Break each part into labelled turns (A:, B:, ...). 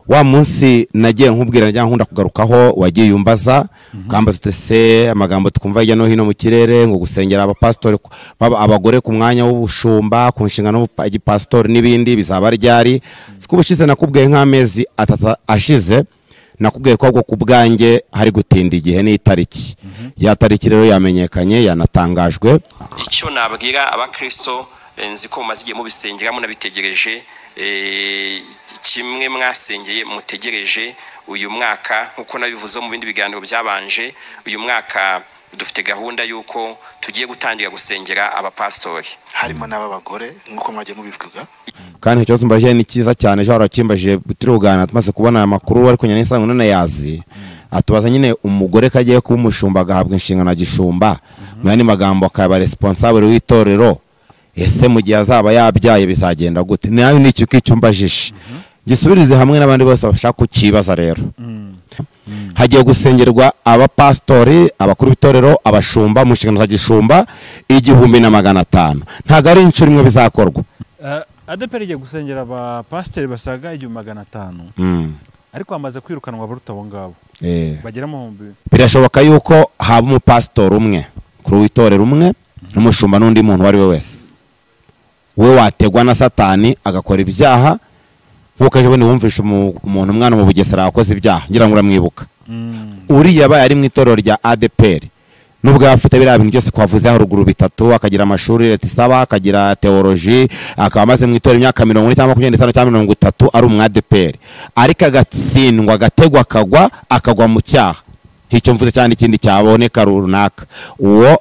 A: Wa munsi nagiye nkubwira njya nkunda kugarukaho wagiye umbaza ukambaza uti se amagambo twumva hirya no hino mu kirere ngo gusengera abapasitori abagore ku mwanya w'ubushumba ku nshingano y'igipasitori n'ibindi bizaba ryari. Siko ubushize nakubwiye nk'amezi atatu ashize nakubwiye ko ahubwo ku bwanjye hari gutinda igihe n'itariki. Ya tariki rero yamenyekanye yanatangajwe.
B: Icyo nabwira abakristo nzi ko mumaze igihe mubisengera munabitegereje, kimwe mwasengeye mutegereje uyu mwaka nkuko nabivuze mu bindi biganiro byabanje, uyu mwaka dufite gahunda yuko tugiye gutangira gusengera abapastori
C: harimo n'abagore nkuko mwagiye mubivuga.
A: Kandi icyo tumbaje ni cyiza cyane ejo harakimbajije turugana tumaze kubona aya makuru ariko nyine isango none yazi atubaza nyine umugore kagiye kuba umushumba agahabwa inshingano agishumba mu yandi magambo akaba responsable w'itorero, ese mu gihe azaba yabyaye bizagenda gute? Nayo ni icyo kicyumbajije gisubirize hamwe n'abandi bose bashaka kukibaza. Rero hagiye gusengerwa abapastori abakuru b'itorero abashumba mu nshingano za gishumba 1500. Ntago ari inshuro imwe bizakorwa.
D: ADEPR igiye gusengera abapasiteri basaga 1500, ariko bamaze kwirukanwa baruta abo ngabo bagera mu 1000.
A: Birashoboka yuko haba umupasitori umwe kuri w'itorero umwe n'umushumba n'undi muntu uwo ari we wese we wategwa na Satani agakora ibyaha. Nkuko ejo bundi wumvishe umuntu umwana mu Bugesera wakoze ibyaha ngira ngo uramwibuka, uriya yabaye ari mu itorero rya ADEPR nubwo afite biriya bintu byose twavuze haruguru bitatu, akagira amashuri leta isaba, akagira theology, akaba amaze mu itorero imyaka 40 cyangwa 25 cyangwa 30 ari umu ADEPR, ariko agatsindwa agategwa akagwa mu cyaha. Icyo mvuze cyane ikindi cyaboneka runaka, uwo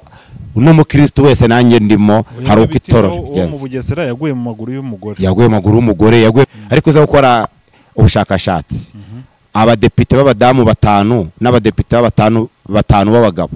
A: n'umukristo wese nanjye ndimo hari uko itorero
D: mu Bugesera yaguye mu maguru y'umugore,
A: yaguye mu maguru y'umugore yaguye. Ariko uza gukora ubushakashatsi abadepite b'abadamu 5 n'abadepite batanu b'abagabo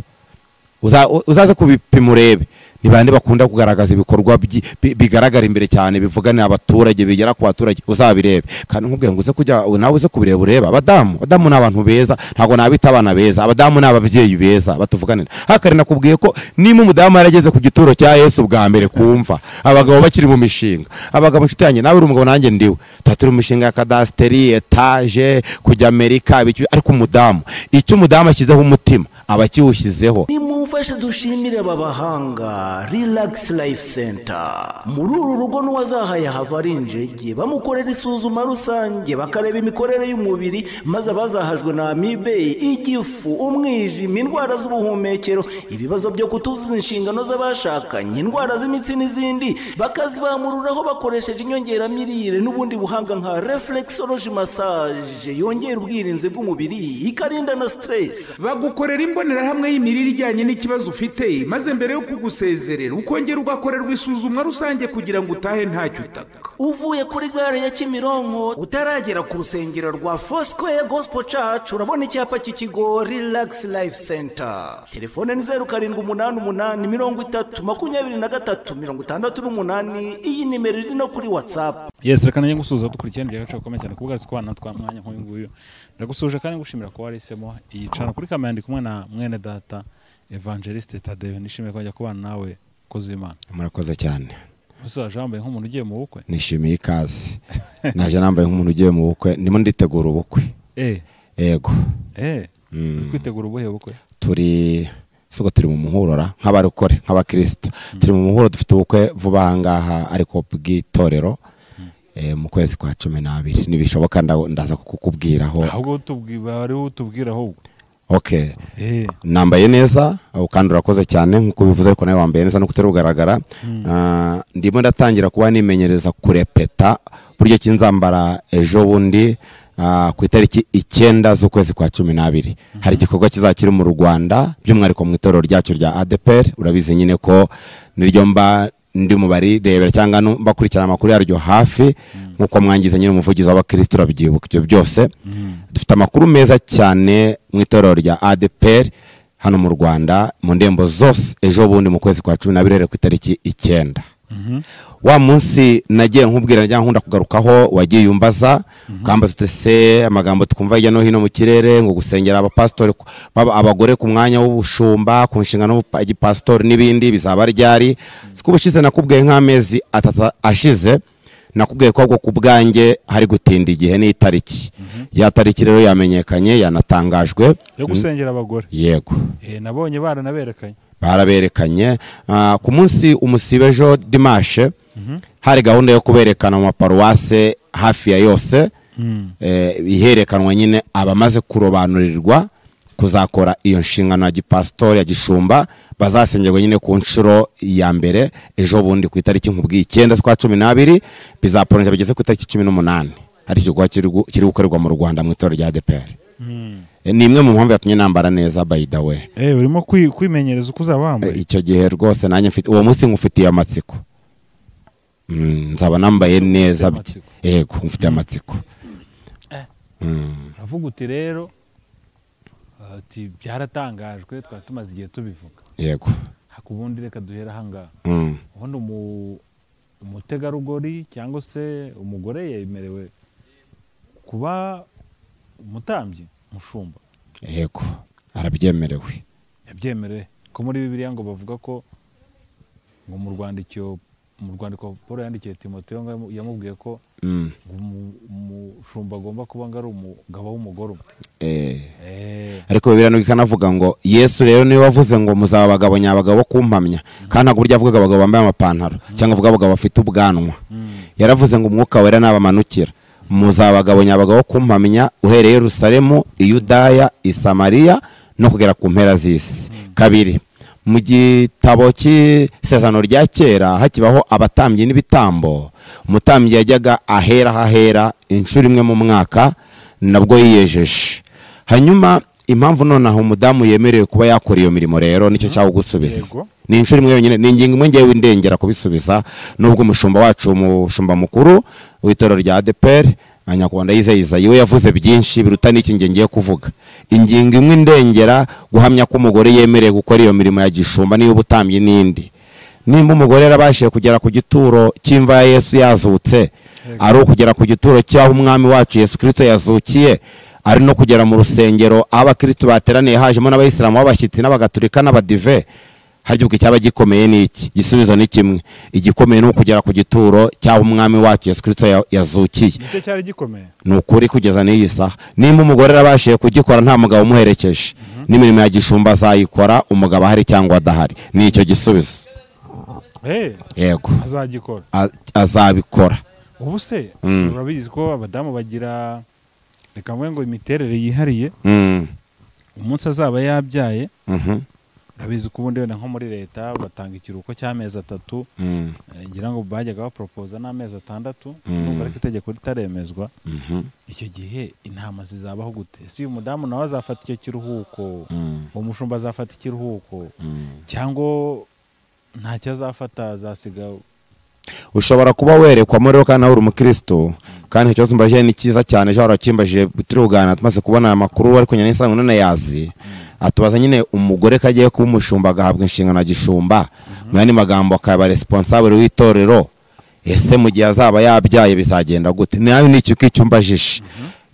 A: uzaze kubipima urebe ni bande bakunda kugaragaza ibikorwa bigaragara imbere cyane bivuganira abaturage bigera ku baturage, uzabirebe. Kandi nkubwiye ngo uze kujya nawe uze kubireba ureba abadamu. Abadamu ni abantu beza, ntago nabita abana beza, abadamu ni ababyeyi beza batuvuganira. Hakare nakubwiye ko niba umudamu yarageze ku gituro cya Yesu bwa mbere kumva abagabo bakiri mu mishinga, abagabo inshuti yanjye nawe uri umugabo nanjye ndiwe, turi mu mishinga ya kadasteri, etage, kujya Amerika, ariko umudamu icyo umudamu ashyizeho umutima aba akiwushyizeho.
E: Nimumfashe dushimire aba bahanga Relax Life Center. Muri uru rugo n'uwazahaye hava ari injege bamukorera isuzuma rusange bakareba imikorere y'umubiri, maze abazahajwe na amibe, igifu, umwijima, indwara z'ubuhumekero, ibibazo byo kutuzuza inshingano z'abashakanye, indwara z'imitsi n'izindi, bakazibamururaho bakoresheje inyongeramirire n'ubundi buhanga nka reflexology massage yongera ubwirinzi bw'umubiri ikarinda na stress.
F: Bagukorera imbonerahamwe y'imirire ijyanye n'ikibazo ufite, maze mbere yo kugusezerera ukongera ugakorerwa isuzumwa rusange kugira ngo utahe ntacyo utaka.
E: Uvuye kuri gare ya Kimironko utaragera ku rusengero rwa Foursquare Gospel Church urabona icyapa cy'ikigo Relax Life Center. Telefone ni 0788 30 23 68. Iyi nimero iri no kuri WhatsApp.
D: Yes, reka nanjye ngusuhuza dukurikirane byagace gakomeye cyane kubugaritse kwana twa mwanya nk'uyu nguyu. Ndagusuje kandi ngushimira ko warisemo iyi cana kuri kamera ndi kumwe na mwene data Evangeliste Tadeyo. Nishimiye kongera kubana nawe kozi Imana.
A: Murakoze cyane.
D: Uzaje wambaye nk'umuntu ugiye mu bukwe?
A: Nishimiye ikaze. Naje nambaye nk'umuntu ugiye mu bukwe, ndimo nditegura ubukwe. Yego.
D: Kwitegura ubuhe bukwe?
A: Turi siko turi mu muhurora nk'abarokore nk'abakristo. Turi mu muhuro dufite ubukwe vuba aha ngaha ariko bw'itorero mu kwezi kwa 12 nibishoboka ndaza kukubwiraho.
D: Ahubwo tubwira ari utubwira ahubwo.
A: Okay. Nambaye neza kandi urakoze cyane nkuko bivuze ariko nawe wambaye neza no kuterugaragara. Ndimo ndatangira kuba nimenyereza kurepeta buryo kinzambara ejo bundi ku itariki 9 z'ukwezi kwa 12. Hari igikorwa kizakiri mu Rwanda by'umwihariko mu itorero ryacu rya ADEPR. Urabizi nyine ko niryo mba ndi mu bari rebera cyangwa mbakurikirana amakuru yaryo hafi nkuko mwangize nyine umuvugizi w'abakristo urabyibuka ibyo byose. Dufite amakuru meza cyane mu itorero rya ADEPR hano mu Rwanda mu ndembo zose ejo bundi mu kwezi kwa 12 ku itariki 9. Wa munsi nagiye nkubwira njya nkunda kugarukaho wagiye umbaza ukambaza uti se amagambo twumva hirya no hino mu kirere ngo gusengera abapasitori abagore ku mwanya w'ubushumba ku nshingano y'igipasitori n'ibindi bizaba ryari. Siko ubushize nakubwiye nk'amezi atatu ashize Nakubwiye ko ahubwo ku bwanjye hari gutinda igihe n'itariki. Ya tariki rero yamenyekanye, yanatangajwe
D: yo gusengera abagore.
A: Yego.
D: Nabonye baranaberekanye.
A: Baraberekanye ku munsi umusibe ejo dimanche, hari gahunda yo kuberekana mu maparuwase hafi ya yose, iherekanwa nyine abamaze kurobanurirwa kuzakora iyo nshingano ya gipasitori ya gishumba, bazasengerwa nyine ku nshuro ya mbere ejo bundi ku itariki nkubwiye 9 z'ukwa 12, bizaporonja bigeze ku itariki 18. Hari igikorwa kiri gukorerwa mu Rwanda mu itorero rya ADEPR. Ni imwe mu mpamvu yatumye nambara neza, by the way.
D: Urimo kwimenyereza uko uzaba wambaye
A: icyo gihe rwose. Nanjye mfite uwo munsi ngufitiye amatsiko. Nzaba nambaye neza. Yego, mfite amatsiko.
D: Uravuga uti rero ati byaratangajwe, twari tumaze igihe tubivuga.
A: Yego.
D: Hakubundi reka duhera ahangaha. Ubundi umutegarugori cyangwa se umugore yemerewe kuba umutambyi, umushumba?
A: Yego, arabyemerewe.
D: Yabyemerewe. Ko muri Bibiliya ngo bavuga ko ngo mu rwandiko Paul yandikiye Timoteyo ngo yamubwiye ko umushumba agomba kuba ngo ari umugabo w'umugore umwe.
A: Ariko Bibiliya nubwo ikanavuga ngo Yesu rero niwe wavuze ngo muzaba abagabo nyabagabo kumpamya, kandi ntabwo burya avuga abagabo bambaye amapantaro cyangwa avuga abagabo bafite ubwanwa. Yaravuze ngo umwuka wera nabamanukira, muzaba abagabo nyabagabo kumpamya uhereye Yerusalemu, i Yudaya, i Samariya no kugera ku mpera z'isi. Kabiri, mu gitabo cy'isezerano rya kera hakibaho abatambyi n'ibitambo, umutambyi yajyaga ahera hahera inshuro imwe mu mwaka, nabwo yiyejeje. Hanyuma impamvu nonaho umudamu yemerewe kuba yakora iyo mirimo rero nicyo cyaho gusubiza. Ni inshuro imwe yonyine, ni ingingo imwe ngewe indengera kubisubiza, nubwo umushumba wacu, umushumba mukuru w'itorero rya ADEPR Nyakubahwa Ndayizeye Isaie, we yavuze byinshi biruta n'iki nge ngiye kuvuga. Ingingo imwe indengera guhamya ko umugore yemerewe gukora iyo mirimo ya gishumba n'iy'ubutambyi n'indi. Nimba umugore yarabashije kugera ku gituro cy'imva ya Yesu yazutse, ari ukugera ku gituro cy'aho umwami wacu Yesu Kristo yazukiye, ari no kugera mu rusengero aho abakristo bateraniye hajemo n'abayisilamu b'abashyitsi n'abagatulika n'abadive, harya ubwo icyaba gikomeye ni iki? Igisubizo ni kimwe. Igikomeye ni ukugera ku gituro cy'aho umwami wacu Yesu Kristo yazukiye.
D: Nicyo cyari gikomeye.
A: Ni ukuri kugeza n'iyi saha. Nimba umugore yarabashije kugikora nta mugabo umuherekeje, n'imirimo ya gishumba azayikora umugabo ahari cyangwa adahari. Ni icyo gisubizo. Yego.
D: Azagikora.
A: Azabikora.
D: Ubu se turabizi ko abadamu bagira, reka mvuge ngo imiterere yihariye. Umunsi azaba yabyaye, urabizi ko ubundi wenda nko muri leta batanga ikiruhuko cy'amezi 3, ngira ngo bajyaga bapropoza n'amezi 6, nubwo ariko itegeko ritaremezwa. Icyo gihe intama zizabaho gute? Ese uyu mudamu nawe azafata icyo kiruhuko? Uwo mushumba azafata ikiruhuko? Cyangwa ntacyo azafata, azasiga?
A: Ushobora kuba werekwamo rero kandi nawe uri umukristo, kandi ikibazo mbajije ni cyiza cyane. Ejo warakimbajije turugana tumaze kubona aya makuru, ariko nyine nisanga none yazi atubaza nyine umugore kagiye kuba umushumba agahabwa inshingano ya gishumba, mu yandi magambo akaba responsable w'itorero, ese mu gihe azaba yabyaye bizagenda gute? Nawe ni icyo kicyumbajije,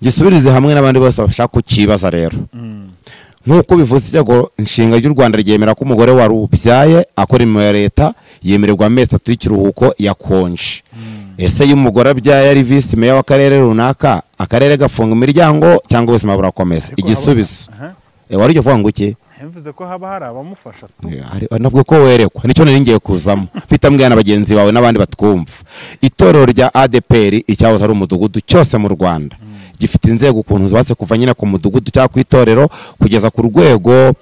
A: gisubirize hamwe n'abandi bose bashaka kukibaza rero. Nk'uko bivuze itegeko nshinga ry'u Rwanda ryemera ko umugore warubyaye akora imirimo ya leta yemererwa amezi 3 y'ikiruhuko yakonje. Ese iyo umugore abyaye ari visi meya w'akarere runaka, akarere gafunga imiryango cyangwa ubuzima burakomeza? Igisubizo wari ujya uvuga ngo iki?
D: Mvuze ko haba hari abamufasha tu.
A: Nabwo ko werekwa nicyo nari ngiye kuzamo, mpita mbwira na bagenzi bawe n'abandi batwumva. Itorero rya ADEPR icyahoze ari umudugudu cyose mu Rwanda gifite inzego ukuntu zubatse, kuva nyine ku mudugudu cyangwa ku itorero kugeza ku rwego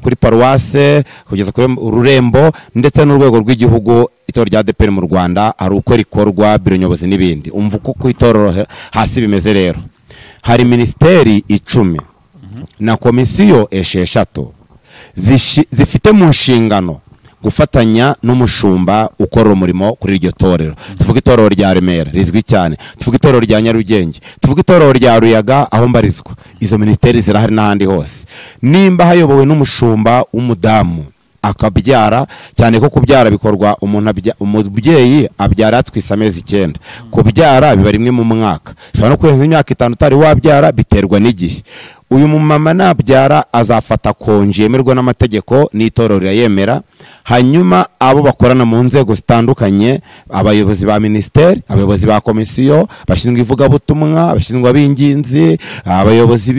A: kuri paruwase, kugeza kuri ururembo ndetse n'urwego rw'igihugu. Itorero rya ADEPR mu Rwanda hari uko rikorwa, biro nyobozi n'ibindi. Umva uko ku itorero hasi bimeze rero. Hari minisiteri 10 na komisiyo 6 zifite mu nshingano gufatanya n'umushumba ukora umurimo kuri iryo torero. Tuvuga itorero rya Remera rizwi cyane, tuvuga itorero rya Nyarugenge, tuvuga itorero rya Ruyaga aho mbarizwa. Izo minisiteri zirahari n'ahandi hose. Nimba hayobowe n'umushumba w'umudamu akabyara, cyane ko kubyara bikorwa umuntu umubyeyi abyara atwise amezi 9, kubyara biba rimwe mu mwaka, ushobora no kurenza imyaka 5 utari wabyara, biterwa n'igihe. Uyu mumama nabyara azafata konji yemerwa n'amategeko n'itorero rirayemera, hanyuma abo bakorana mu nzego zitandukanye, abayobozi ba minisiteri, abayobozi ba komisiyo, bashinzwe ivugabutumwa, bashinzwe ab'inginzi, abayobozi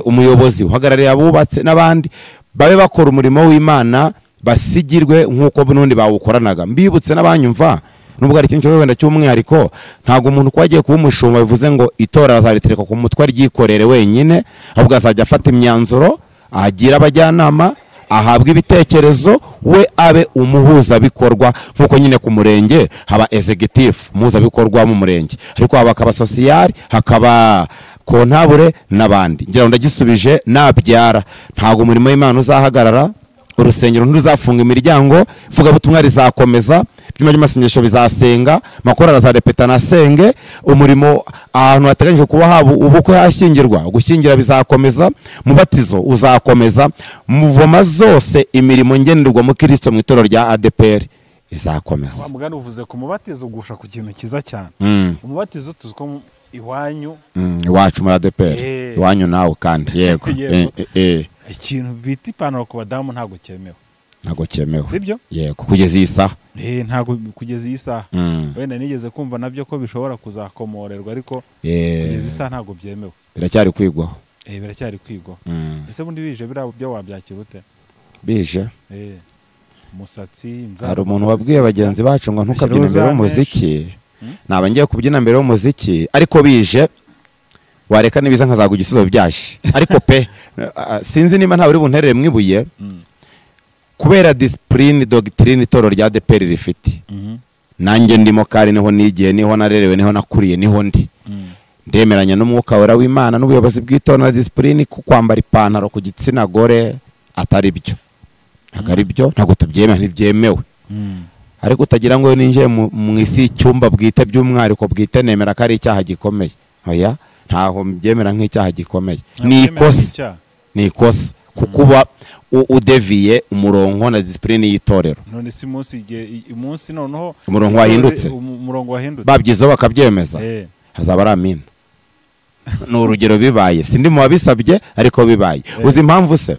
A: umuyobozi uhagarariye abubatse n'abandi, babe bakora umurimo w'Imana basigirwe nk'uko n'undi bawukoranaga. Mbibutse n'abanyumva, nubwo ari ikintu wenda cy'umwihariko, ntabwo umuntu ko agiye kuba umushumba bivuze ngo itora azaritereka ku mutwe aryikorere wenyine, ahubwo azajya afata imyanzuro, agira abajyanama, ahabwa ibitekerezo, we abe umuhuzabikorwa. Nk'uko nyine ku murenge haba executive, umuhuzabikorwa mu murenge, ariko haba akaba social, hakaba kontabure n'abandi. Ngira ngo ndagisubije, nabyara ntabwo umurimo w'Imana uzahagarara, urusengero ntiruzafunga imiryango, ivugabutumwa rizakomeza, ibyumba by'amasengesho bizasenga, makorali azarepeta nasenge, umurimo ahantu hateganyijwe kuba haba ubukwe hashyingirwa, gushyingira bizakomeza, mubatizo uzakomeza, muvoma zose imirimo ngenderwa mu Kristo mu itorero rya ADPR izakomeza.
D: Wa mugani uvuze ku mubatizo ugusha ku kintu kiza cyane. Umubatizo tuzi ko iwanyu,
A: iwacu muri ADPR, iwanyu nawe kandi yego.
D: Ikintu bita ipantaro ku badamu ntabwo cyemewe.
A: Ntabwo cyemewe.
D: Sibyo?
A: Yego, kugeza iyi saha.
D: Ntabwo kugeza iyi saha. Wenda nigeze kumva nabyo ko bishobora kuzakomorerwa, ariko kugeza isaha ntabwo byemewe.
A: Biracyari kwigwaho.
D: Biracyari kwigwaho. Ese bundi bije biriya byo wabyakira ute?
A: Bije?
D: Umusatsi, inzara.
A: Hari umuntu wabwiye bagenzi bacu ngo ntukabyine mbere y'umuziki. Naba ngiye kubyina mbere y'umuziki, ariko bije wareka nibiza nkazaguha igisubizo byaje. Ariko pe sinzi niba ntawe uri bunterere mwibuye, kubera discipline doctrine itorero rya ADPR rifite. Nanjye ndimo kari niho nigiye, niho narerewe, niho nakuriye, niho ndi. Ndemeranya n'umwuka wera w'Imana n'ubuyobozi bw'itorero na discipline ku kwambara ipantaro ku gitsina gore atari byo. Ntabwo ari byo, ntabwo tubyemera, ntibyemewe. Ariko utagira ngo ninjiye mu isi y'icyumba bwite by'umwihariko bwite nemera ko ari icyaha gikomeye. Oya, ntaho mbyemera nk'icyaha gikomeye. Ni ikosa, ni ikosa kukuba udeviye umurongo na discipline y'itorero.
D: None si umunsi noneho
A: umurongo wahindutse, babyizeho bakabyemeza, hazaba ari amina. Ni urugero bibaye, sindi mu babisabye ariko bibaye. Uzi impamvu se?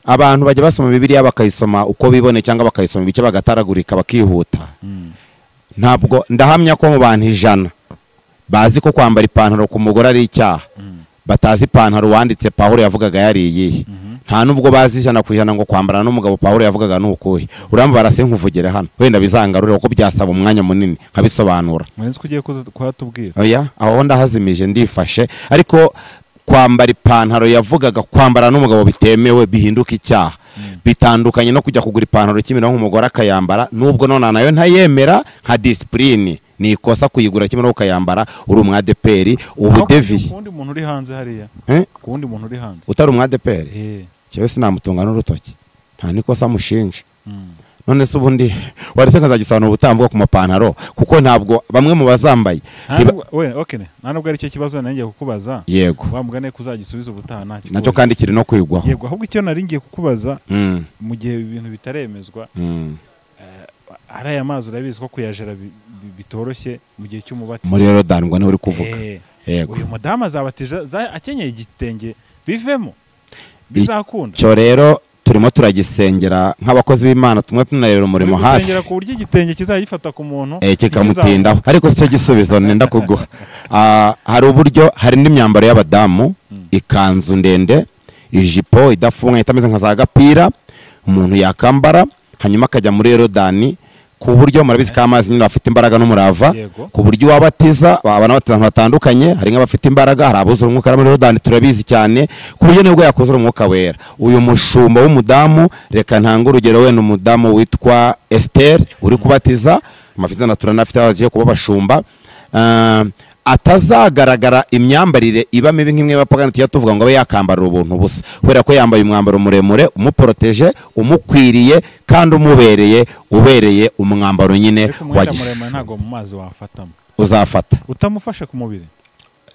A: Abantu bajya basoma Bibiliya bakayisoma uko bibone cyangwa bakayisoma ibice bagataragurika bakihuta. Ntabwo ndahamya ko mu bantu 100 bazi ko kwambara ipantaro ku mugore ari icyaha, batazi ipantaro wanditse Pawulo yavugaga yari iyihe. Nta nubwo bazi 100% ngo kwambara n'umugabo Pawulo yavugaga nukuhe. Urambara se nkuvugire hano wenda bizangarure kuko byasaba umwanya munini nkabisobanura.
D: Mwenzi kugiye kuhatubwira.
A: Oya, aho ndahazimije ndifashe, ariko kwambara ipantaro yavugaga kwambara n'umugabo bitemewe bihinduka icyaha. Bitandukanye no kujya kugura ipantaro Kimironko umugore akayambara, nubwo none nayo ntayemera nka discipline. Ni ikosa kuyigura Kimironko ukayambara uri umu ADPR ubu deviye.
D: Kundi muntu uri hanze hariya. Kundi muntu uri hanze.
A: Utari umu ADPR? Cyewe sinamutunga n'urutoki. Nta nikosa mushinje. None se ubundi waretse nkazagisobanura ubutamvuga ku mapantaro, kuko ntabwo bamwe mu bazambaye.
D: We okay, nta nubwo ari cyo kibazo nanjye kukubaza.
A: Yego.
D: Wa mugane kuzagisubiza ubutaha nta
A: nacyo kandi kiri no kwigwaho.
D: Yego, ahubwo icyo nari ngiye kukubaza mu gihe ibintu bitaremezwa, ari aya mazi urabizi ko kuyajera bitoroshye mu gihe cy'umubatizo.
A: Muri Yorodani ngo niho uri kuvuga. Yego.
D: Uyu mudamu azabatije akenyeye igitenge bivemo bizakunda.
A: Cyo rero turimo turagisengera nk'abakozi b'Imana, tumwe tunareba umurimo hafi.
D: Gusengera ku buryo igitenge kizayifata ku muntu
A: kikamutindaho. Ariko cyo gisubizo nenda kuguha. Hari uburyo, hari n'imyambaro y'abadamu, ikanzu ndende, ijipo idafunga itameze nka za gapira, umuntu yakambara hanyuma akajya muri Yorodani, ku buryo murabizi ko amazi nyine afite imbaraga n'umurava, ku buryo wabatiza abana batanu batandukanye, hari nk'abafite imbaraga, hari abuzura umwuka muri Yorodani turabizi cyane, ku buryo nibwo yakuzura umwuka wera. Uyu mushumba w'umudamu, reka ntanga urugero wenda umudamu witwa Esther uri kubatiza, amafiza naturana afite abagiye kuba bashumba, atazagaragara imyambarire iba mibi nk'imwe y'abapagani tujya tuvuga ngo abe yakambara ubuntu busa, kubera ko yambaye umwambaro muremure umuproteje, umukwiriye kandi umubereye, ubereye umwambaro nyine
D: wa muremure. Ntago mu mazi wafatamo,
A: uzafata
D: utamufashe ku mubiri.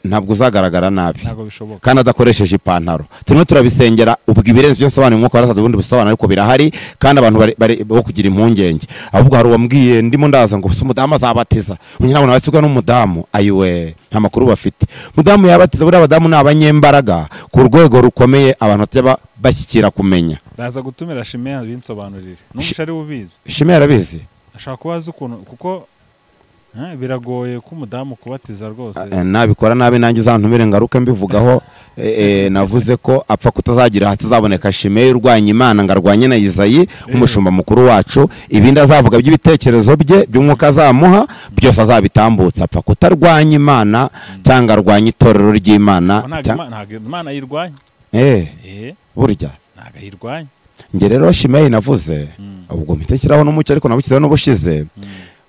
A: Ntabwo uzagaragara nabi
D: ntabwo bishoboka
A: kandi adakoresheje ipantaro. Turimo turabisengera ubwo ibirenze byo nsobanuye umwuka warasaze ubundi busobanuro, ariko birahari kandi abantu bari bo kugira impungenge. Ahubwo hari uwambwiye ndimo ndaza ngo se umudamu azabatiza, njye ntabwo nabatizwa n'umudamu. Ayiwe, nta makuru bafite. Umudamu yabatiza, buriya abadamu ni abanyembaraga ku rwego rukomeye abantu batajya bashyikira kumenya.
D: Ndaza gutumira Shimea binsobanurire, n'umuco ari ubizi.
A: Shimea arabizi,
D: ashaka kubaza ukuntu kuko biragoye ko umudamu kubatiza rwose.
A: Nabikora nabi nanjye uzantumire ngaruke mbivugaho. Navuze ko apfa kutazagira hatazaboneka Shimea urwanya Imana ngo arwanye na Izayi nk'umushumba mukuru wacu. Ibindi azavuga by'ibitekerezo bye by'umwuka azamuha byose azabitambutsa, apfa kutarwanya Imana cyangwa arwanya itorero ry'Imana.
D: Ntabwo Imana yirwanya.
A: Burya
D: ntabwo ayirwanya.
A: Njye rero Shimea navuze ubwo mpitekeraho n'umucyo, ariko nabukizeho n'ubushize.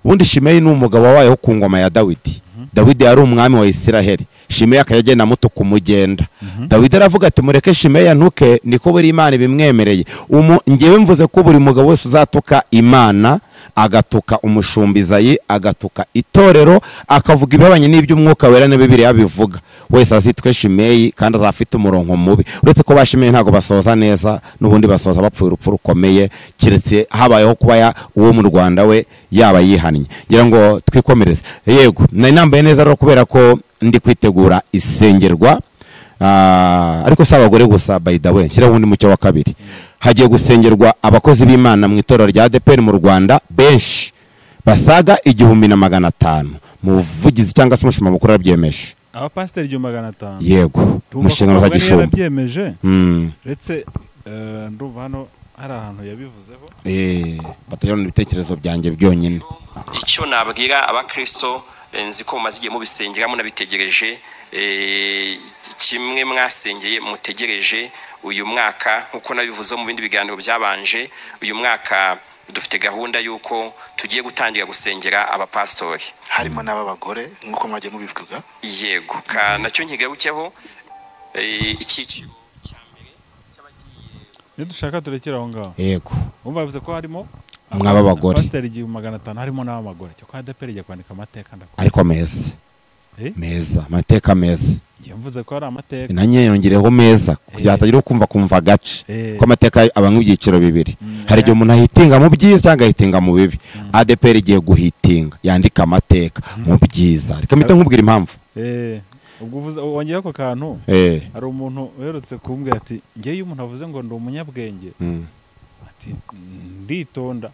A: Ubundi Shimei ni umugabo wabayeho ku ngoma ya Dawidi. Dawidi yari umwami wa Isiraheli. Shimei akajya muto kumugenda. Dawidi aravuga ati mureke Shimei antuke, niko buri Imana ibimwemereye. Njyewe mvuze ko buri mugabo wese uzatuka Imana, agatuka umushumba Izayi, agatuka itorero, akavuga ibihabanye n'iby'umwuka wera na Bibiliya bivuga, wese azitwe Shimei kandi azafite umurongo mubi. Uretse ko ba Shimei ntago basoza neza, n'ubundi basoza bapfuye urupfu rukomeye, keretse habayeho kuba uwo mu Rwanda we yaba yihannye. Ngira ngo twikomereze. Yego, nari nambaye neza rero kubera ko ndi kwitegura isengerwa. Ariko si abagore gusa, by the way, nshyiraho undi mucyo wa kabiri. Hagiye gusengerwa abakozi b'Imana mu itorero rya ADEPR mu Rwanda benshi basaga 1500. Muvugizi cyangwa se umushumba mukuru arabyemeje.
D: Abapasiteri 1500.
A: Yego, mu nshingano za gishumba
D: yarabyemeje. Ndetse ndumva hano hari ahantu yabivuzeho.
A: Batajyana ibitekerezo byanjye byonyine.
B: Icyo nabwira abakristo, nzi ko mumaze igihe mubisengera munabitegereje, kimwe mwasengeye mutegereje uyu mwaka, nkuko nabivuze mu bindi biganiro byabanje, uyu mwaka dufite gahunda y'uko tugiye gutangira gusengera abapastori
C: harimo n'ab'abagore nkuko mwagiye mubivuga.
B: Yego, nacyo nkigarukeho. Icyiciro cya mbere cy'abagiye
D: nidushaka turekera aho ngaho.
A: Yego,
D: umva bavuze ko harimo
A: mw'abagore
D: pasiteri 1500 harimo n'abagore. Cyo kwa ADEPR ijya kwandika amateka ndakora,
A: ariko meza meza, amateka meza.
D: Mvuze ko ari amateka
A: nanye yongereho meza kugira hatagira ukumva agace ko amateka aba nk'ibyiciro bibiri. Hari igihe umuntu ahitinga mu byiza cyangwa ahitinga mu bibi. ADEPR igiye guhitinga yandika amateka mu byiza. Reka mpite nkubwira impamvu.
D: Ubwo uvuze wongeye ako kantu. Hari umuntu uherutse kumbwira ati ngewe iyo umuntu avuze ngo ndi umunyabwenge, ati nditonda,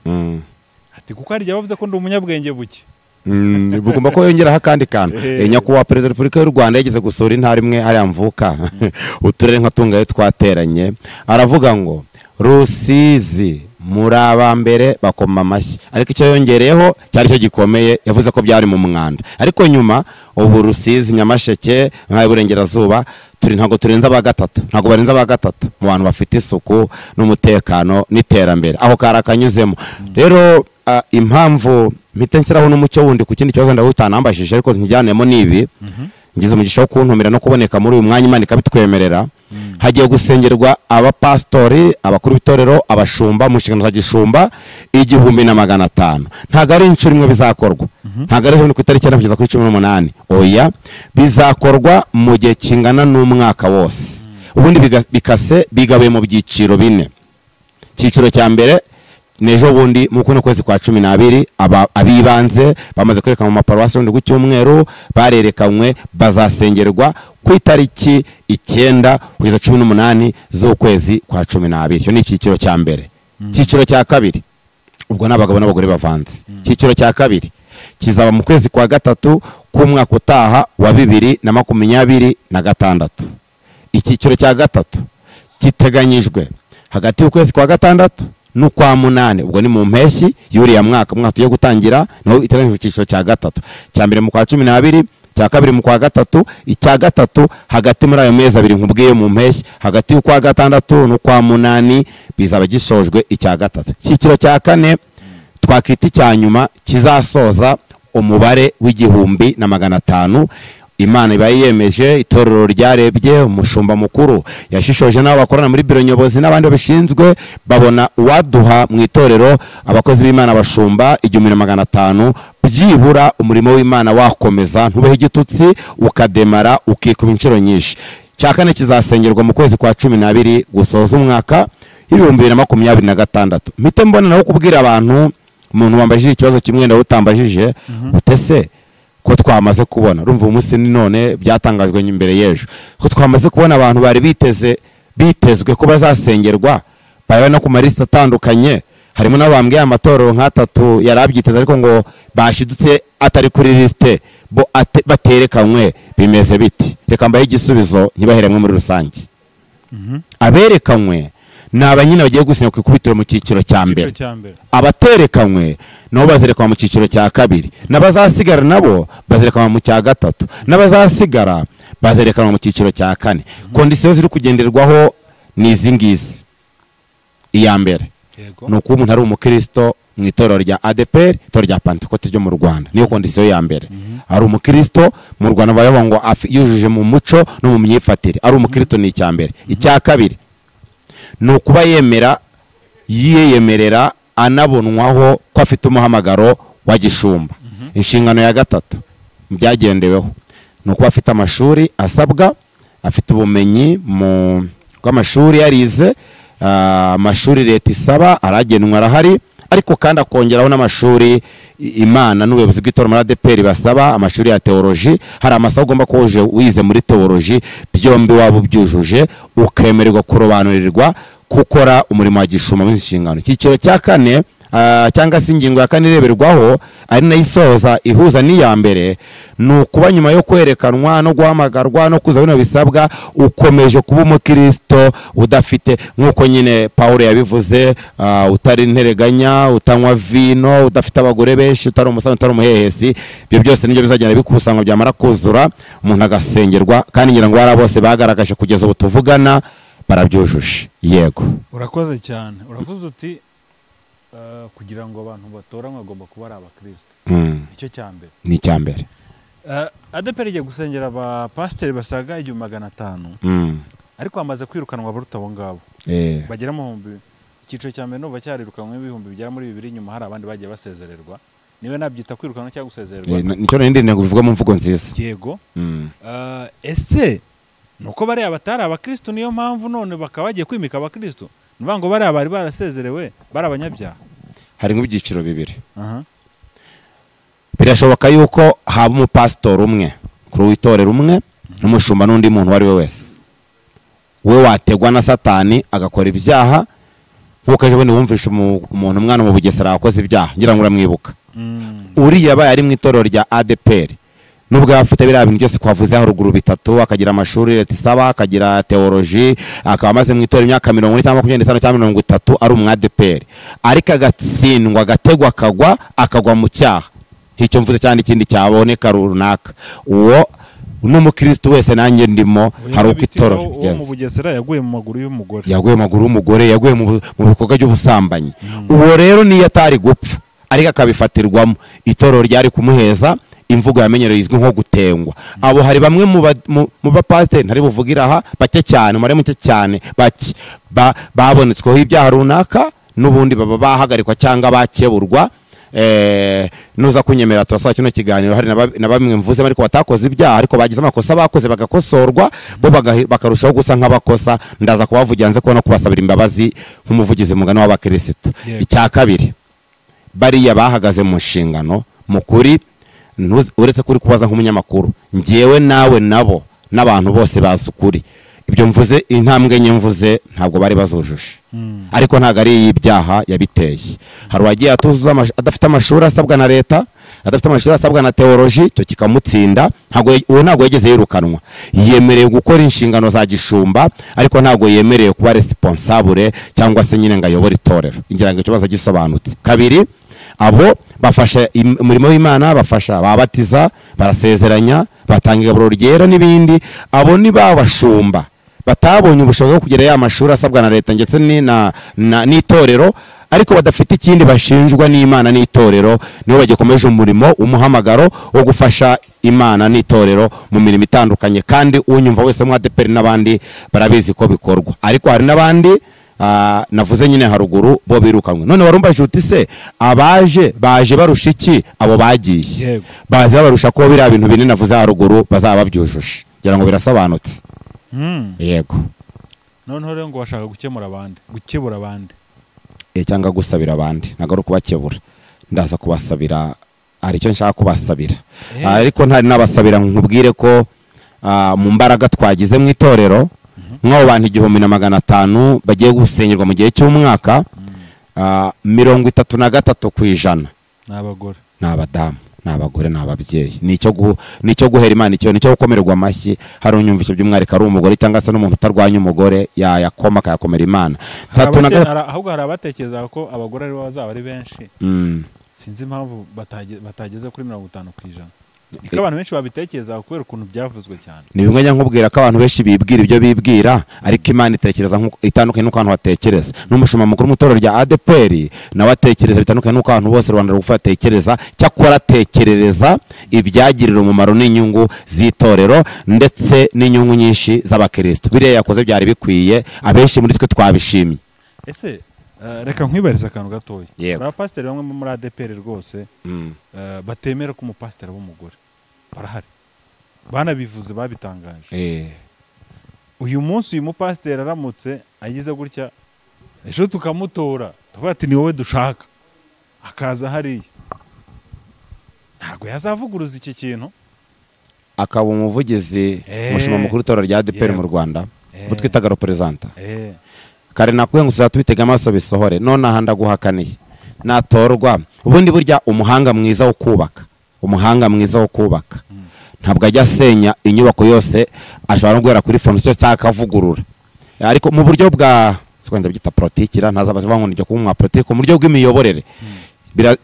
D: ati kuko hari igihe bavuze ko ndi umunyabwenge buke.
A: Bugomba ko yongeraho akandi kantu. Nyakubahwa Perezida wa Repubulika y'u Rwanda yageze gusura intara imwe hariya mvuka, uturere nka tungaye twateranye, aravuga ngo Rusizi muri abambere bakoma amashyi, ariko icyo yongereyeho cyari cyo gikomeye, yavuze ko byari mu mwanda. Ariko nyuma ubu Rusizi, Nyamasheke, n'Iburengerazuba turi ntago turenza aba gatatu, ntago barenza aba gatatu mu bantu bafite isuku n'umutekano n'iterambere. Aho karakanyuzemo rero. Impamvu mpite nshyiraho n'umucyo wundi ku kindi kibazo ndawutanambashije ariko ntijyanemo nibi, ngize umugisha wo kuntumira no kuboneka muri uyu mwanya Imana ikabitwemerera. Hagiye gusengerwa abapastori, abakuru b'itorero, abashumba mu nshingano za gishumba 1500. Ntago ari inshuro imwe bizakorwa, ntago ari ku itariki 9 kugeza kuri 18, oya, bizakorwa mu gihe kingana n'umwaka wose. Ubundi bikase bigabuye mu byiciro bine. Icyiciro cya mbere nejo bundi mu kuno kwezi kwa 12 abibanze bamaze kwereka mu maparuwasi ndi ku cyumweru barerekanywe, bazasengerwa ku itariki 9 kugeza 18 z'ukwezi kwa 12. Icyo ni icyiciro cya mbere. Icyiciro cya kabiri ubwo n'abagabo n'abagore bavanze. Icyiciro cya kabiri kizaba mu kwezi kwa 3 k'umwaka utaha wa 2026. Icyiciro cya gatatu kiteganyijwe hagati y'ukwezi kwa 6 n'ukwa 8, ubwo ni mu mpeshyi y'uriya mwaka tugiye gutangira, naho iteganyijwe icyiciro cya gatatu. Cya mbere mu kwa 12, cya kabiri mu kwa 3, icya gatatu hagati muri ayo mezi abiri nkubwiye mu mpeshyi, hagati y'ukwa 6 n'ukwa 8 bizaba gisojwe icya gatatu. Icyiciro cya kane twakita icya nyuma kizasoza umubare w'1500. Imana iba yiyemeje, itorero ryarebye, umushumba mukuru yashishoje n'abo bakorana muri biro nyobozi n'abandi babishinzwe, babona uwaduha mu itorero abakozi b'Imana bashumba 1500, byibura umurimo w'Imana wakomeza ntubeho igitutsi, ukademara ukikuba inshuro nyinshi. Cya kane kizasengerwa mu kwezi kwa 12 gusoza umwaka 2026. Mpite mbona naho kubwira abantu, umuntu wambajije ikibazo kimwe ndawe utambajije, utese ko twamaze kubona, urumva umunsi ni none byatangajwe imbere y'ejo, ko twamaze kubona abantu bari bitezwe ko bazasengerwa, bari no ku maliste atandukanye, harimo n'abambwiye amatorero nk'atatu yarabyiteze ariko ngo bashidutse atari kuri liste, bo baterekanywe bimeze biti. Reka mbahe igisubizo ntibaheremwe muri rusange. Aberekanywe ni abanyina bagiye gusinya ku ikubitiro mu cyiciro cya mbere, abaterekanywe nabo bazerekanwa mu cyiciro cya kabiri, n'abazasigara nabo bazerekanwa mu cya gatatu, n'abazasigara bazerekanwa mu cyiciro cya kane. Kondisiyo ziri kugenderwaho ni izi ngizi. Iya mbere ni uko umuntu ari umukristo mu itorero rya ADEPR, itorero rya Pentecote ryo mu Rwanda, niyo kondisiyo ya mbere. Ari umukristo mu Rwanda bavuga ngo yujuje mu muco no mu myifatire, ari umukristo ni icya mbere. Icya kabiri ni ukuba yemera, yiyemerera anabonwaho ko afite umuhamagaro wa gishumba. Inshingano ya gatatu byagendeweho ni ukuba afite amashuri asabwa, afite ubumenyi mu bw'amashuri yarize, amashuri leta isaba aragenwa arahari, ariko kandi akongeraho n'amashuri Imana n'ubuyobozi bw'itorero muri ADEPR basaba, amashuri ya theology. Hari amasomo ugomba kuba wize muri theology, byombi waba ubyujuje ukemererwa kurobanurirwa gukora umurimo wa gishumba mu nshingano. Icyiciro cya kane cyangwa se ingingo ya kane ireberwaho ari nayo isoza ihuza n'iya mbere, ni ukuba nyuma yo kwerekanwa no guhamagarwa no kuza bino bisabwa ukomeje kuba umukristo udafite, nk'uko nyine Paulo yabivuze, utari intereganya, utanywa vino, udafite abagore benshi, utari umusaza, utari umuhehesi. Ibyo byose nibyo bizagenda bikusanywa, byamara kuzura umuntu agasengerwa, kandi ngira ngo bari bose bagaragaje kugeza ubu tuvugana barabyujuje. Yego,
D: urakoze cyane. Uravuze uti kugira ngo abantu batoranywe bagomba kuba ari abakristo. Icyo cya mbere
A: ni icya mbere.
D: ADEPR igiye gusengera abapasiteri basaga 1500, ariko bamaze kwirukanwa baruta abo ngabo bagera mu bihumbi. Icyiciro cya mbere numva cyarirukanwe ibihumbi bigera muri 2, nyuma hari abandi bagiye basezererwa. Niwe nabyita kwirukanwa cyangwa gusezererwa,
A: nicyo nari ndende kuvuga mu mvugo nziza.
D: Yego. Ese nuko bariya batari abakristo niyo mpamvu none bakaba bagiye kwimika abakristo? Nuvuga ngo bariya bari barasezerewe bari abanyabyaha.
A: Hari nk'ibyiciro bibiri. Birashoboka yuko haba umupasitori umwe kuri w'itorero umwe n'umushumba n'undi muntu uwo ari we wese, we wategwa na Satani agakora ibyaha, nk'uko ejo bundi wumvishe umuntu umwana mu Bugesera wakoze ibyaha, ngira ngo uramwibuka. Uriya abaye ari mu itorero rya ADEPR, nubwo afite biriya bintu byose twavuze haruguru bitatu, akagira amashuri leta isaba, akagira theology, akaba amaze mu itorero imyaka 40 cyangwa 25 cyangwa 30 ari umu ADEPR, ariko agatsindwa, agategwa, akagwa mu cyaha, icyo mvuze cyane ikindi cyaboneka runaka, uwo n'umukristo wese nanjye ndimo. Hari uko itorero
D: uwo mu Bugesera yaguye mu maguru y'umugore,
A: yaguye mu maguru y'umugore, yaguye mu bikorwa by'ubusambanyi. Uwo rero niyo atari gupfa ariko akabifatirwamo, itorero ryari kumuheza imvugo yamenyereye izwi nko gutengwa. Abo hari bamwe mu bapasiteri ntari buvugira aha, bake cyane, umubare muke cyane, bake babonetsweho ibyaha runaka, n'ubundi baba bahagarikwa cyangwa bakeburwa. Nuza kunyemera turasaba kino kiganiro, hari na bamwe mvuze ariko batakoze ibyaha, ariko bagize amakosa bakoze bagakosorwa, bo bakarushaho gusa nk'abakosa. Ndaza kubavugira nze kubona kubasabira imbabazi nk'umuvugizi mugana w'abakristo. Icya kabiri, bariya bahagaze mu nshingano mu kuri, uretse kuri kubaza nk'umunyamakuru, njyewe nawe nabo n'abantu bose bazi ukuri, ibyo mvuze intambwe nke mvuze ntabwo bari bazujuje, ariko ntabwo ari ibyaha yabiteye. Hari uwagiye atuzuza adafite amashuri asabwa na leta, adafite amashuri asabwa na theology, icyo kikamutsinda. Uwo ntabwo yigeze yirukanwa, yemerewe gukora inshingano za gishumba, ariko ntabwo yemerewe kuba responsable cyangwa se nyine ngo ayobore itorero. Ngira ngo ikibazo gisobanutse. Kabiri, abo bafasha umurimo w'Imana, bafasha babatiza, barasezeranya, batanga igaburo ryera n'ibindi. Abo ni babashumba batabonye ubushobozi bwo kugera ya mashuri asabwa na leta ndetse n'itorero, ariko badafite ikindi bashinjwa n'Imana n'itorero, nibo bagikomeje umurimo umuhamagaro wo gufasha Imana n'itorero mu mirimo itandukanye, kandi unyumva wese mu ADEPR n'abandi barabizi ko bikorwa. Ariko hari n'abandi navuze nyine haruguru bo birukanwe. None warumva uti se abaje baje barusha iki abo bagiye? Baze babarusha ko biriya bintu binini navuze haruguru bazaba babyujuje. Ngira ngo birasobanutse. Yego.
D: Noneho rero ngo bashaka gukemura abandi, gukebura abandi
A: cyangwa gusabira abandi, ntabwo ari ukubakebura, ndaza kubasabira, hari icyo nshaka kubasabira. Ariko ntari nabasabira nkubwire ko mu mbaraga twagize mu itorero nk'abo bantu 1500 bagiye gusengerwa mu gihe cy'umwaka, 33%
D: ni abagore,
A: ni abadamu, ni abagore, ni ababyeyi. Nicyo guhera Imana, icyo nicyo gukomererwa amashyi. Hari unyumva icyo by'umwihariko ari umugore cyangwa se n'umuntu utarwanya umugore yayakoma akayakomera Imana.
D: Ahubwo hari abatekereza ko abagore aribo bazaba ari benshi. Sinzi impamvu batageze kuri 50%. Niko abantu benshi babitekereza kubera ukuntu byavuzwe cyane.
A: Ni bimwe njya nkubwira ko abantu benshi bibwira ibyo bibwira, ariko Imana itekereza itandukanye n'uko abantu batekereza. N'umushumba mukuru mu itorero rya ADEPR nawe atekereza bitandukanye n'uko abantu bose Rwanda rugufi batekereza, cyakora atekerereza ibyagirira umumaro n'inyungu z'itorero ndetse n'inyungu nyinshi z'abakristo. Biriya yakoze byari bikwiye, abenshi muri twe twabishimye.
D: Ese reka nkwibariza akantu gatoya. Abapasiteri bamwe muri ADEPR rwose batemera ko umupasiteri w'umugore barahari, banabivuze, babitangaje. Uyu munsi uyu mupasiteri aramutse agize gutya ejo tukamutora tuvuga ati ni wowe dushaka, akaza hariya, ntabwo yazavuguruza iki kintu,
A: akaba umuvugizi umushumba mukuru w'itorero rya ADEPR mu Rwanda, bo twitaga representa. Kare nakubwiye ngo tuzatubitega amaso bisohore, none aha ndaguhakaniye natorwa. Ubundi burya umuhanga mwiza wo kubaka, umuhanga mwiza wo kubaka ntabwo ajya asenya inyubako yose, ashobora no guhera kuri fondasiyo cyangwa akavugurura. Ariko mu buryo bwa siko ndabyita politikira, ntazabaza ngo njye kuba umwa politiki, mu buryo bw'imiyoborere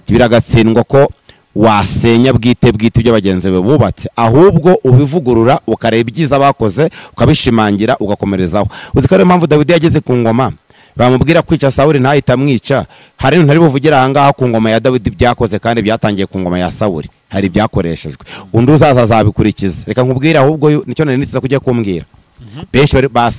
A: biragatsindwa ko wasenya bwite bwite ibyo bagenzi be bubatse, ahubwo ubivugurura ukareba ibyiza bakoze ukabishimangira ugakomerezaho. Uzi ko ariyo mpamvu Dawidi yageze ku ngoma bamubwira kwica Sawuli ntahita amwica. Hari ibintu ntari buvugira aha ngaha ku ngoma ya Dawidi byakoze kandi byatangiye ku ngoma ya Sawuli, hari ibyakoreshejwe, undi uzaza azabikurikiza. Reka nkubwire ahubwo nicyo nari niteze kujya kumbwira. Benshi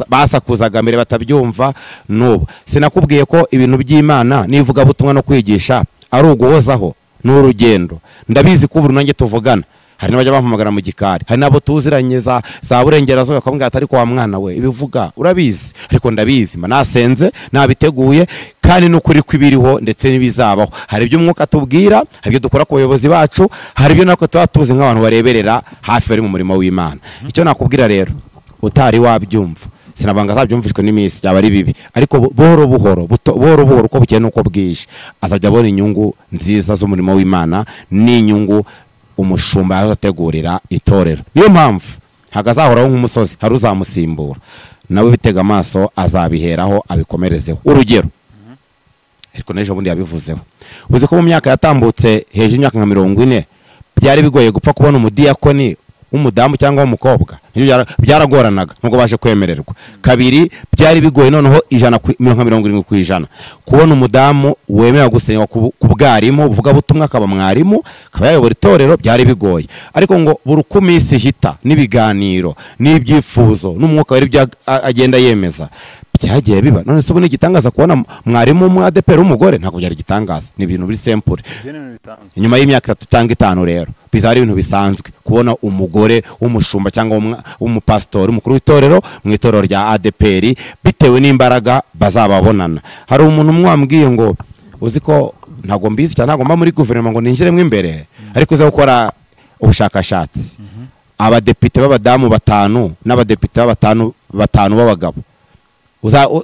A: basakuzaga mbere batabyumva n'ubu. Sinakubwiye ko ibintu by'Imana n'ivugabutumwa no kwigisha ari uguhozaho n'urugendo. Ndabizi ko ubu nanjye tuvugana hari n'abajya bampamagara mu gikari, hari n'abo tuziranye za burengerazuba bakambwira ati ariko wa mwana we ibivuga urabizi, ariko ndabizi mba nasenze nabiteguye, kandi n'ukuri kw'ibiriho ndetse n'ibizabaho. Hari ibyo umwuka tubwira, hari ibyo dukora ku bayobozi bacu, hari ibyo natwe tuba tuzi nk'abantu bareberera hafi bari mu murimo w'Imana. Icyo nakubwira rero utari wabyumva, sinabanga azabyumvishwe n'iminsi byaba ari bibi, ariko buhoro buhoro buhoro buhoro uko bukeye n'uko bwije azajya abona inyungu nziza z'umurimo w'Imana n'inyungu umushumba azategurira itorero. Niyo mpamvu hagazahoraho nk'umusozi, hari uzamusimbura nawe bitega amaso azabiheraho abikomerezeho. Urugero ariko n'ejo bundi yabivuzeho, uzi ko mu myaka yatambutse hejuru y'imyaka nka 40 byari bigoye gupfa kubona umudiyakoni w'umudamu cyangwa w'umukobwa, byaragoranaga nubwo baje kwemererwa. Kabiri, byari bigoye noneho 170% kubona umudamu wemerewe gusenywa ku bwarimu buvuga butumwa akaba mwarimu akaba yayobora itorero, byari bigoye. Ariko ngo buri uko iminsi ihita n'ibiganiro n'ibyifuzo n'umwuka wari ibyo agenda yemeza byagiye biba. None se ubu ni igitangaza kubona mwarimu mu ADEPR w'umugore? Ntabwo byari igitangaza, ni ibintu biri simple. Nyuma y'imyaka 3 cyangwa 5 rero bizaba ari ibintu bisanzwe kubona umugore w'umushumba cyangwa w'umupasitori umukuru w'itorero mu itorero rya ADEPR, bitewe n'imbaraga bazababonana. Hari umuntu umwe wambwiye ngo uzi ko ntabwo mbizi cyane, ntabwo mba muri guverinoma ngo ninjiremo imbere, ariko uze gukora ubushakashatsi, abadepite b'abadamu 5 n'abadepite batanu b'abagabo,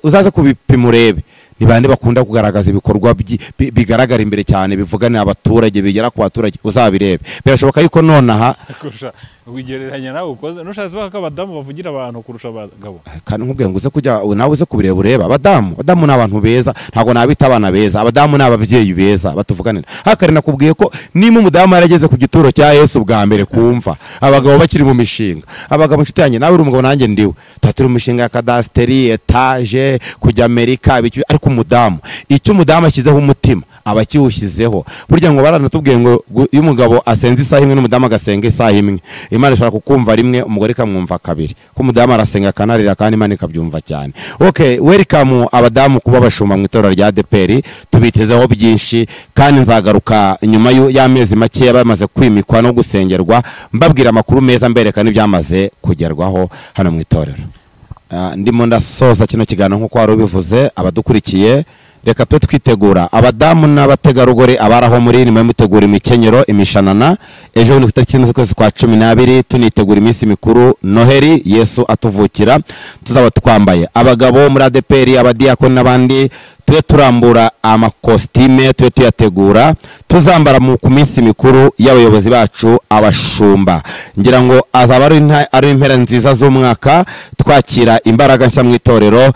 A: uzaze kubipima urebe ni bande bakunda kugaragaza ibikorwa bigaragara imbere cyane, bivugana abaturage, bigera ku baturage, uzabirebe. Birashoboka yuko nonaha
D: Wigereranya nawe ukoze nushatse ko abadamu bavugira abantu kurusha abagabo.
A: Kandi nkubwiye ngo uze kujya nawe uze kubireba ureba abadamu ni abantu beza, ntabwo nabita abana beza, abadamu ni ababyeyi beza batuvuganira. Hakare nakubwiye ko niba umudamu yarageze ku gituro cya Yesu bwa mbere kumva abagabo bakiri mu mishinga, abagabo inshuti yanjye nawe uri umugabo nanjye ndiwe, tuba turi mu mishinga ya kadasiteri, etaje, kujya Amerika, ariko umudamu icyo umudamu ashyizeho umutima aba akiwushyizeho. Burya ngo baranatubwiye ngo iyo umugabo asenze isaha imwe n'umudamu agasenga isaha imwe, Imana ishobora kukumva rimwe umugore ikamwumva kabiri, ko umudamu arasenga akanarira kandi Imana ikabyumva cyane. Okay, welcome abadamu kuba abashumba mu itorero rya ADEPR, tubitezeho byinshi kandi nzagaruka nyuma y'amezi make bamaze kwimikwa no gusengerwa mbabwira amakuru meza mbereka n'ibyamaze kugerwaho hano mu itorero. Ndimo ndasoza kino kiganiro nk'uko wari ubivuze, abadukurikiye reka twe twitegura abadamu n'abategarugori abaraho muri nimwe mutegura imikenyero imishanana. Ejo ni ku itariki z'ukwezi kwa 12 tunitegura iminsi mikuru Noheri Yesu atuvukira, tuzaba twambaye. Abagabo muri ADEPR, abadiyakoni n'abandi tube turambura amakositime, tube tuyategura, tuzambara ku minsi mikuru y'abayobozi bacu abashumba. Ngira ngo azaba ari impera nziza z'umwaka, twakira imbaraga nshya mu itorero,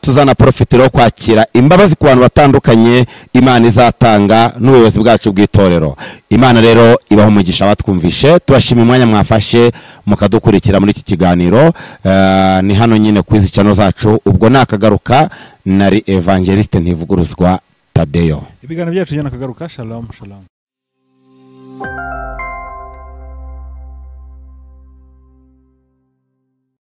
A: tuzana profitiro kwakira imbabazi ku bantu batandukanye Imana izatanga n'ubuyobozi bwacu bw'itorero. Imana rero ibaho umugisha batwumvishe, tubashimira umwanya mwafashe mukadukurikira muri iki kiganiro. Ni hano nyine ku izi channel zacu. Ubwo nakagaruka nari Evangeliste Ntivuguruzwa Tadeyo.
D: Ibiganiro byacu nakagaruka. Shalom shalom.